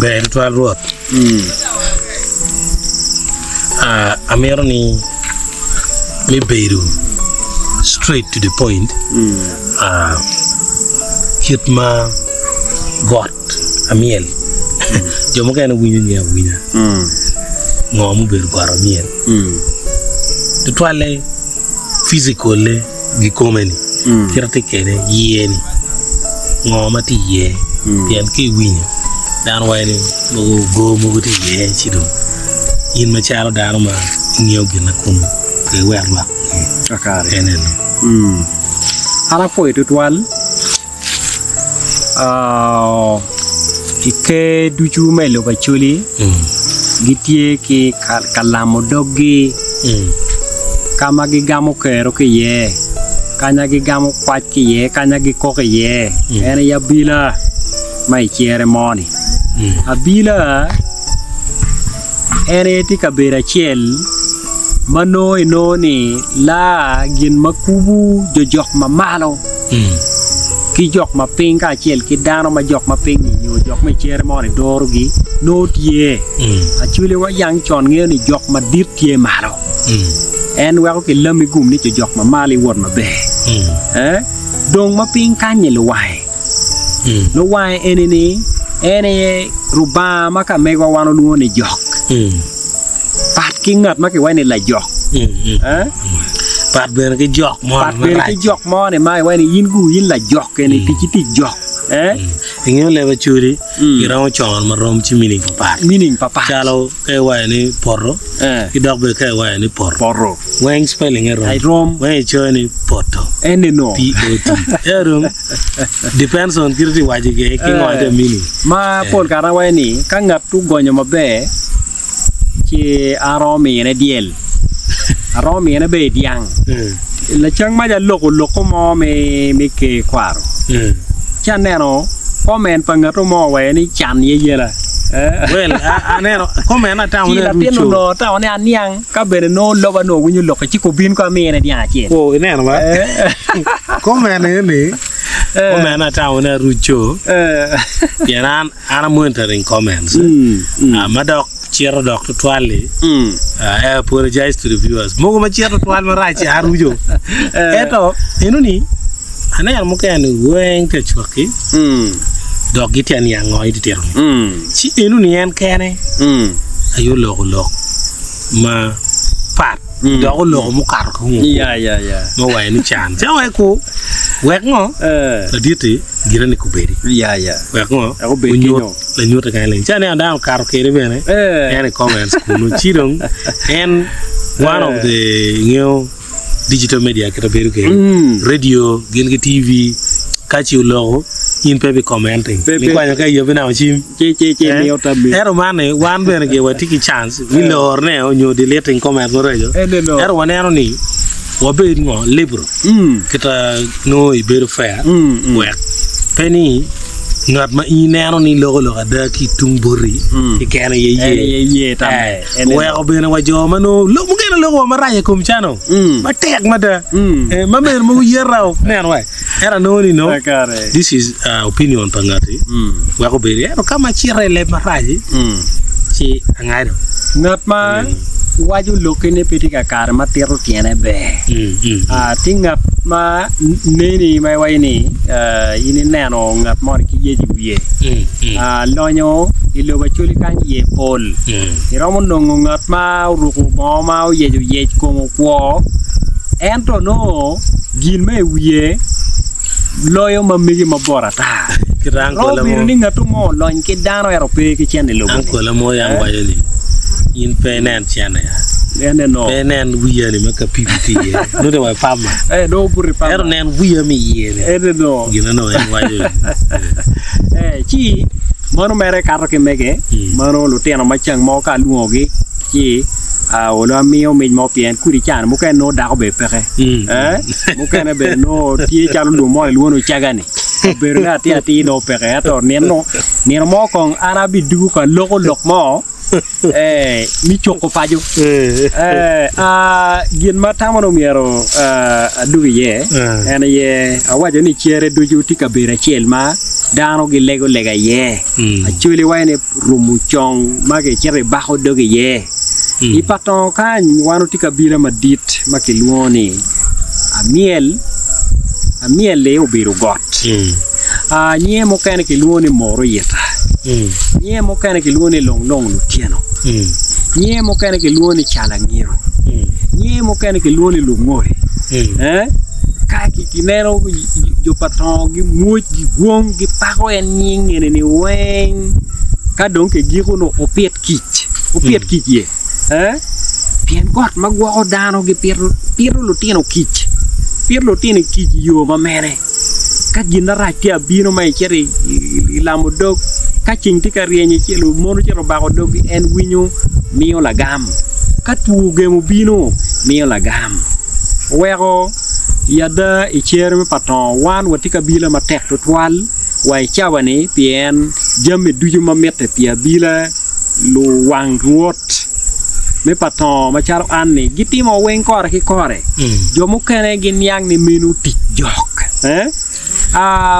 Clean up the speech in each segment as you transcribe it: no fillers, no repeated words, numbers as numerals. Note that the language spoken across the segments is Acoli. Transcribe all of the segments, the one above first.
Ber tutwal Rwot. Amito ni me bedo straight to the point kit ma got amyel jo mukene winyo nge awinya ngo mubedo got amyel tutwalle physical-le gikome-ni, kite tye kwede, iye-ni, ngo ma tye iye, pien ka iwinyo dano waco ni mogo go mogo tye iye ci dong in macalo dano ma ingeyo gin ma kunu pe iwek lwak onge en eno. An apwoyo tutwal. I ker ducu ma i lobo Acholi gitye ki ka lamo doggi ka ma gigamo kero ki iye, kanya gigamo kwac ki iye, kanya gikok iye en aye abila ma i cere mo-ni. Abila En aye tye kabedo acel ma nongo inongo ni laa gin ma kubo jo jok ma malo ki jok ma piny kacel ki dano ma jok ma piny-nyi nyo jok ma i cere moni dorogi nongo tye. Acholi wa yang con ngeyo ni jok madit tye malo. En weko kilami gum ni jo jok ma malo iwot maber. Dong ma piny kany-nyi luwange. Luwange eni-ni en aye Rubanga ma ka megwa wan olwongo ni jok, pat ki ngat ma kiwaco ni lajok. Pat bene ki jok mo Pat bene ki jok mo ni ma iwaco ni in gu in lajok eni ticci tic jok. Ingeyo leb Acholi giromo cono marom ci meaning papat. Meaning papat. Calo ka iwaco ni poto ki dok bene ka iwaco ni poto. Weng spelling e rom. Rom. Weng icoyo ni poto. Ene no. P-O-T. E rom. Depends on kit ti waco ki ki ngo ite meaning. Ma pol kare awaco ni ka ngat ogonyo maber ci aromo mine dyel. Aromo mine bene dyang. Lacang maca aloko loko mo me me ker kwaro. Ci aneno comment pa ngat mo owaco ni can ye yela. Well, aneno comment atamo Ci ni latin aruco. onongo atamo ni aniang. Ka bene nongo loba nongo winyo lokke ci kubin ko amine dyang acel. Wo ineno ba? Comment eni, comment atamo ni aruco pien an an a monitoring comments ma dok cito dok tutwal-li I apologize to the viewers mogo ma cito tutwal marac-ci aruco ento enoni aneno mukene ni weng tye acwaki dok gitye aniang ngo itye tito-ni. Ci enoni en kene aye oloko lok ma pat dok oloko mukato ki ngut ma owaco ni can. Ci awaco ku wek ngo ladit-ti gire ni kubedi wek ngo onyut lanyute kany leng. Ci aneno dano okato kede bene en i comments kunu ci dong en one of the ingeyo digital media kite bedo kede radio gin ki TV ka ci oloko in pe bi commenting nikwanyo ka iyobbi namo cim ento man ni wan bene gire watye ki chance me lorone nyo deleting comment maraco ento waneno ni wabed ngo liberal kita nongo ibedo fair wek pe ni ngat ma in ineno ni loko lok ada ki tung boti keken aye ye. Oweko bene wa jo ma nongo lok mukene loko wa marac i kom cano matek mada ma meno mogo yeta o neno wa ento anongo ni no this is opinion pa ngati wek obedi ento ka ma cite i leb marac ci angado. Ngat ma waco lokki ni pe tye kakare ma tito tyene ber. Tye ngat ma neni ma iwaco ni in ineno ngat moni ki yec i wiye. Lonyo i lobo Acholi kany iye pol. Iromo nongo ngat ma oruko bongo ma oyeco yec kome okwo ento nongo gin ma i wiye loyo ma mege mabor ata. Romo bedo ni ngat mo olony ki dano ento pe ki cente i lobo-ni. Ankola mo yam waco ni, In pe inen cente ya, pe inen wiya-ni ma kapipi tye iye, nongo tye wa i pama, ento nen wiya me iye-ni, gin ma nongo en waco-ni. Ci mano mere kato ki mege, mano lutino ma ceng mo ka alwongogi ci olo amiyo mic mo pien kudi cani mukene nongo dako bene peke, mukene bene nongo tye calo lum mo ilwongo ni ocaga-ni. Kabedo ne atir atir nongo peke ento nino nino mo kong an abidugo ka loko lok mo. Eh, mi coko paco. Eh, ah, gin ma atamo ni omyero ah, adug iye Eh. en aye awaco ni cere ducu tye kabedo acel ma dano gilego lega iye. Mm. Acholi waco ni rumo cong ma kicito ibako dog iye. Mm. I Patongo kany wan watye ki abila madit ma kilwongo ni Amyel, Amyel-li obedo got. Mm. Ah, nyinge mukene kilwongo ni Moro-yita. Mm. Nyinge mukene kilwongo ni Long Long Lutyeno. Mm. Nyinge mukene kilwongo ni Calangiro. Mm. Nyinge mukene kilwongo ni Lungori. Mm. Eh? Ka ki- kineno jo pa tongo gimwoc, gigwong, gipako en nying eni-ni weng. Ka dong kigiko nongo opit kic, opit kic ye. Eh? Pien got ma gwoko dano gipito pito lutino kic. Pito lutino kic i yo ma mene? Ka gin marac tye abino ma icito i lamo dog, ka ceng tye ka ryeny icelo mon ocito obako doggi, en winyo miyo lagam. Ka two gemo obino, miyo lagam. Oweko i ada i cer me pa tongo wan watye ki abila matek tutwal wa i cawa-ni pien jami ducu ma mitte pi abila luwang rwot me pa tongo macalo an-ni gitimo weng kore ki kore. Jo mukene giniang ni meno tic jok.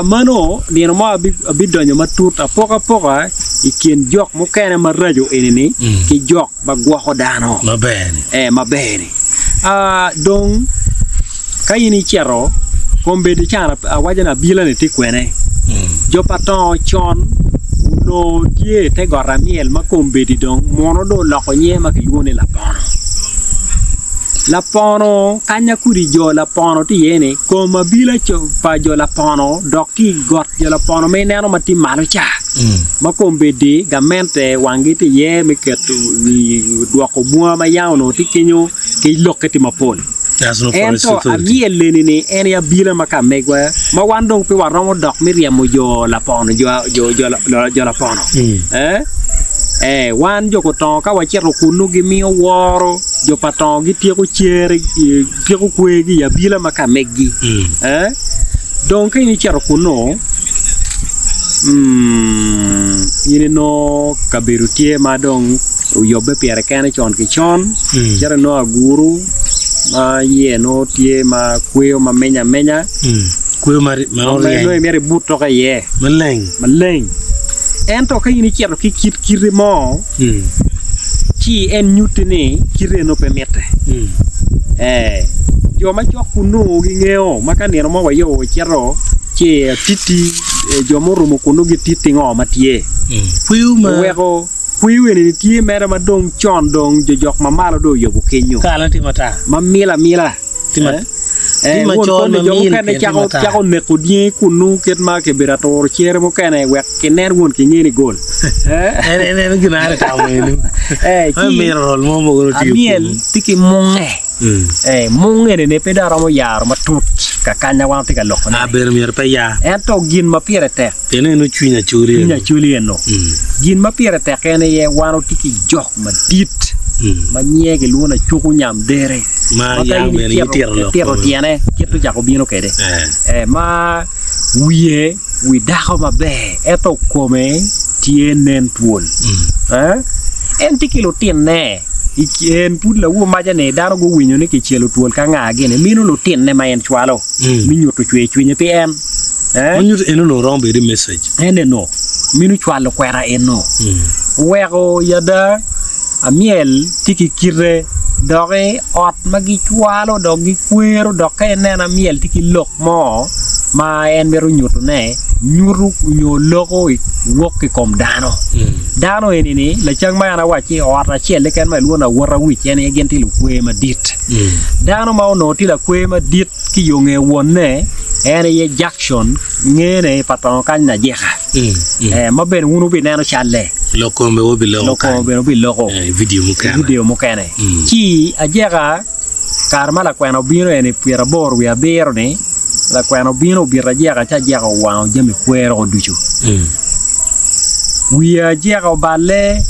Mano nino mo abidonyo matut apokapoka i kin jok mukene maraco eni-ni ki jok ma gwoko dano maber-ni. Dong ka in icito kombeddi can awaco ni abila-ni tye kwene? Jo pa tongo con onongo tye i te got amyel ma kombeddi dong muno dong oloko nyinge ma kilwongo ni Lapono. Lapono kanya kudi jo Lapono tye iye-ni kom abila pa jo Lapono dok tye i got jo Lapono ma ineno ma tye malo ca. Ma kombeddi gamente wanggi tye iye me keto dwoko bunga ma yam onongo tye kenyo ki lokke tye mapol. Ento amyel eni-ni en aye abila ma ka megwa ma wan dong pe waromo dok me ryemo jo lapono jo lapono. Ee, wan jo kutongo ka wacito kunnu gimiyo woro jo pa tongo gityeko cer tyeko kwergi i abila ma ka meggi. Dong ka in icito kunnu, in inongo kabedo tye ma dong oyubbe pire kene con ki con, icito inongo aguru ma iye nongo tye ma kweyo ma meny amenya, Kweyo ma ma nongo imito ibut dok iye maleng. maleng. Ento ka in icito ki kit kiti mo, ci en nyutti ni kite eno pe mitte. Ee, jo ma cok kunnu gingeyo ma ka nino mo wayubo wacito ci atitti, jo murumo kunnu gititti ngo ma tye. Kweyo ma. Oweko kweyo eni tye mere ma dong con dong jojok ma malo dong oyubo kenyo. Kalane tye matar. Ma mil amila. Tye ma Eh, tye won macol koni ma jo mil mukene pien tye cako matar. cako neko dyangi kunnu kit ma kibedo aturo cere mukene wek kinen won kinge ni gol. Eh, En en en gin are tamo enu. eh, Ma ci miro rol mo mogo no tiyo amyel kunnu. tye ki munge. Mm. Eh, munge eni pe dong aromo yaro matut ka kanya wan watye ka lokone. A bene myero pe ya. Ento gin ma pire tek Pien eno cwiny acholi cwiny eno. acholi eno. Mm. Gin ma pire tek en aye wan watye ki jok madit Mm. ma nyinge kilwongo ni acuku nyam dere. Ma Ma ka yam in bene icito gitito lok itito kome. tyene kit ocako bino kwede. Eh. Eh, ma wiye wi dako maber ento kome tye nen twol. Eh? En tye ki lutinne i en pud lawo maca ni dano guwinyo ni kicelo twol ka nga gini mino lutinne ma en cwalo me nyuto cwer cwinye pi en. Eh? Ma nyuto en onongo romo bedo i message. En eno mino cwalo kwena eno. Oweko i ada Amyel tye ki kite dok i ot ma gicwalo dok gikwero dok ka ineno amyel tye ki lok mo ma en mito nyutone nyuto nyo loko wok i kom dano. Dano eni-ni lacang ma en awacci ot acel keken ma kilwongo ni awota wic en aye gin tye lukwer madit. Dano ma onongo tye lakwer madit ki yo nge wonne en aye Jackson ngene i patongo kany Najeka. Eh, ma bene wun wubineno calle. Lok kome wubiloko Lok kome kany. bene wubiloko Eh, i vidio i mukene. vidio mukene. Ci ajeka kare ma lakwena obino eni pyeraboro wiye abiro-ni, lakwena obino obito ajeka ci ajeka owango jami kwero ducu. Wiye ajeka oballe,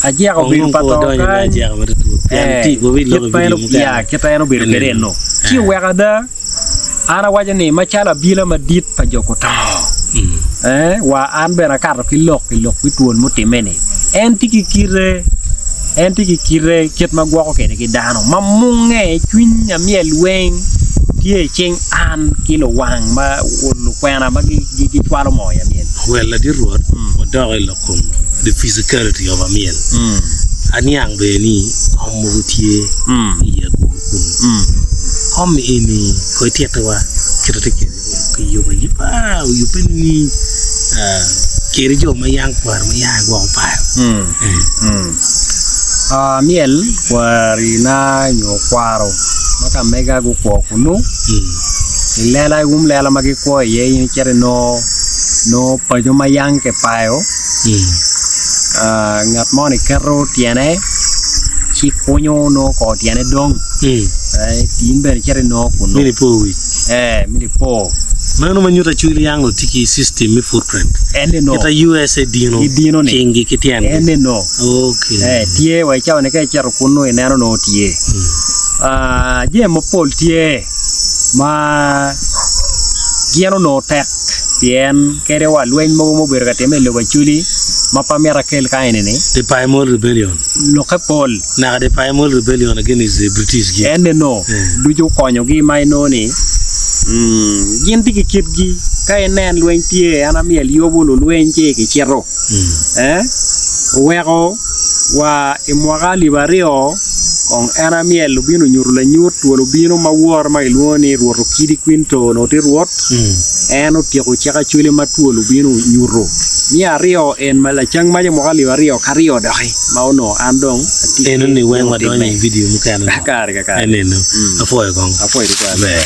ajeka Kong obedo dong pa pe to wadonyo i kany. ajeka matutut, pien Eh, ti wubiloko kit i ma en vidio mukene. ya, kit ma en obedo kwede Enenu. eno. Ci Eh. oweko ada An awaco ni, macalo abila madit pa jo guto, eh, wa an bene akato ki lok i lok me twol mutimme-ni. En tye ki kite. En tye ki kite, kit ma gwoko kwede ki dano, ma munge cwiny amyel weng tye i cing an ki luwang ma lukwena ma gicwalo moo i amyel. Wel ladit Rwot wadok i lok kom the physicality of amyel. Aniang bene ni kom mogo tye i agur kunu. Kom eni ko itittiwa kit ma tye kwede. Kiyubo ayuba, oyubbe ni kede jo ma yang kwaro ma yang gwoko payo. Myel kwarina nyo kwaro ma ka mega gukwo kunu i lela i um lela ma gikwo iye in icito inongo nongo paco ma yang kipayo ngat moni keto tyene ci kunyo nongo kor tyene dong in bene icito inongo kunu. Myero ipo wic. Ee, mi lipo. Meno ma nyuto acwil yango tye ki system me footprint. Ene no. Kita USA dino Gidino ni. cinggi ki tyengi. Ene no. Okay. Ee, tye wa i cawa ni ka icito kunnu ineno nongo tye. Ah, jami mapol tye ma gin onongo tek pien kadi wa lweny mogo ma obedo ka timme i lobo Acholi ma pe amito akel ka eni-ni. The Paimol Rebellion. Lokke pol. Naka the Paimol Rebellion against the British gi. Ene no. Ducu okonyogi ma inongo ni gin tye ki kitgi. Ka inen lweny tye, an amyel yobo lulweny ci kicito. Oweko wa i mwaka alip aryo kong en amyel obino onyuto lanyut twol obino ma woro ma kilwongo ni Rwot Okidi Kwinto onongo tye rwot. En otyeko cik acwele ma twol obino onyuto. Me aryo en ma lacang maca i mwaka alip aryo karyo doki ma onongo an dong atye ki Eno-ni weng wadonyo i vidio mukene. Kare kakare. Enenu. Apwoyo kong. Apwoyo tutwal. Ber.